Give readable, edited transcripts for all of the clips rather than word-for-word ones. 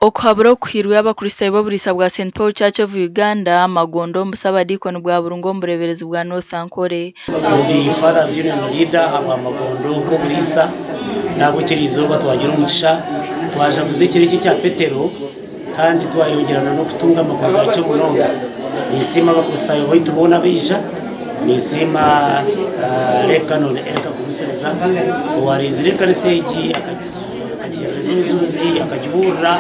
Okuhabura okuhairwe Abakristaayo b'oburiisa bwa St Paul Church of Uganda, Magondo omu Busabadiikoni bwa Burunga omu bureeberezi bwa North Ankole. Ndi Fathers Union Leader ahabwa Magondo nk'oburiisa. Nahabweki eriizooba twagira omugisha twajaguza ekiro eki ekya Petero kandi twayongyera n'okutunga amakuru gakyo munonga. Ninsiima Abakristaayo baitu boona abaija, ninsiima Lay Canon Eric Gumisiriza owarinzire ekanisa egi. Akagiheereza obujurizi, akagibuurira,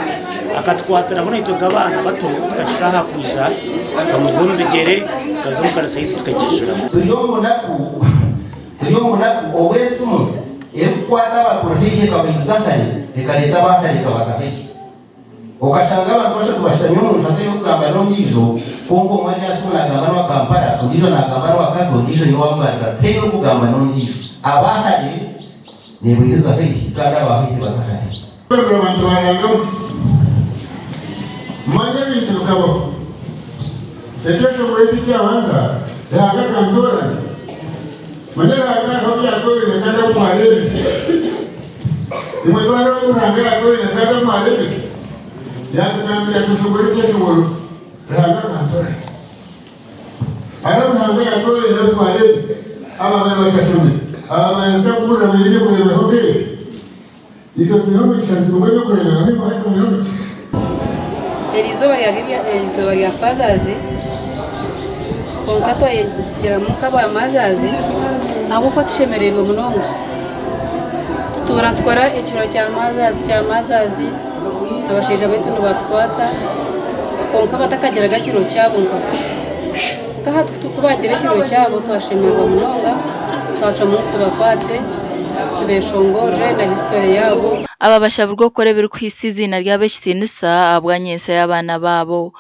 akatukwatiraho naitwe nk'abaana bato tukahika aha kwija tukamuza omu bigyere tukaza omu kanisa yaitu tukagiijuramu. Turi omu bunaku turi omu bunaku obu esimu erikukwata abakuri haihi ekabaiziza hare ekareeta aba hare ekabata haihi. Okashanga abantu bashatu bashutami omu nju hataine orikugamba n'ondiijo, kwonka omwe ari aha simu naagamba n'owa Kampala, ondiijo naagamba n'owa Kazo, ondiijo ari owa Mbarara, tihaine orikugamba n'ondiijo. Aba hare neebairiza haihi kandi aba haihi bata hare. Kwebembera abantu barangamu. Manya ebintu bikabaho. Ekyeshongoro eki ekyabanza, Ruhanga akantoorana. Manya Ruhanga hariho abu yaatooraine kandi abu mwareebire. Imwe tihariho abu Ruhanga yaatooraine kandi abu mwareebire? Yaatugambira ati, Oshongore ekyeshongoro eki, Ruhanga akantoorana. Hariho abu Ruhanga yaatooraine abu twareebire, ababaire batashomire, ababaire batakuhurira baine eby'okureeberaho nk'ebi. Itwe twine omugisha nitutunga eby'okureeberaho imwe hati mwine omugisha. Eri izooba ryari eizooba rya Fathers kwonka twayegiramu nk'aba Mothers ahabw'okuba tushemereirwe munonga. Tutuura nitukora ekiro kya Mothers kya Mothers, abashaija baitu nibatukwatsa kwonka batakagiraga kiro kyabo nkabo. Kwonka hati ku baagira ekiro kyabo twashemererwa munonga twacwamu ngu tubakwatse. Tubeshongorere na history yaabo. Aba bashabirwe okukora ebirikuhaisa eiziina ryabo ekitiinisa ahabwa nyentsya y'abaana baabo.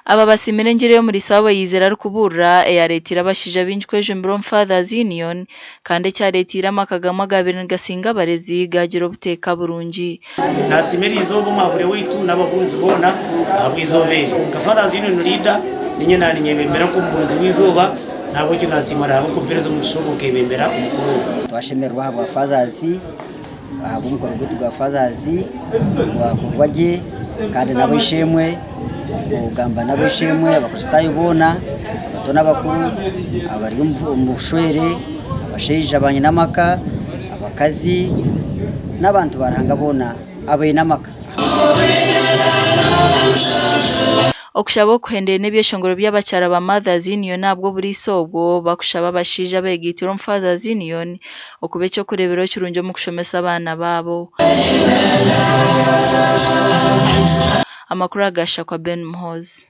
Aba basiimire engiri ey'omuriisa waabo yaizire arikubuurira eyareeteire abashaija baingi kwejumbira omu Fathers Union kandi ekyareeteire amaka gamwe agaabaire nigasinga abarezi gaagira obuteeka burungi. Nasiima eriizooba omwabure waitu n'ababuurizi boona ahabw'eizooba eri. Nka Fathers Union Leader, niinye naaninyebembera nk'omubuurizi w'eizooba, n'ahabw'ekyo nasiima Ruhanga okumpeereza omugisha ogu nkebembera omukoro ogu. Twashemererwa ahabwa Fathers, ahabw'omukoro gwaitu gwa Fathers gwakorwa gye kandi n'ab'eishe-emwe okugamba n'ab'eishe-emwe abakristaayo boona abato n'abakuru abari omu bushwere, abashaija banyina amaka, abakazi. N'abantu ba Ruhanga boona abaine amaka. Okushaba okuhendeire n'ebyeshongoro by'abakyara ba Mothers Union ahabw'oburiisa obwo bakushaba abashaija abegaitire omu Fathers Union okuba eky'okureeberaho kirungi omu kushomesa abaana baabo. Amakuru aga Shakwa Ben Muhoozi.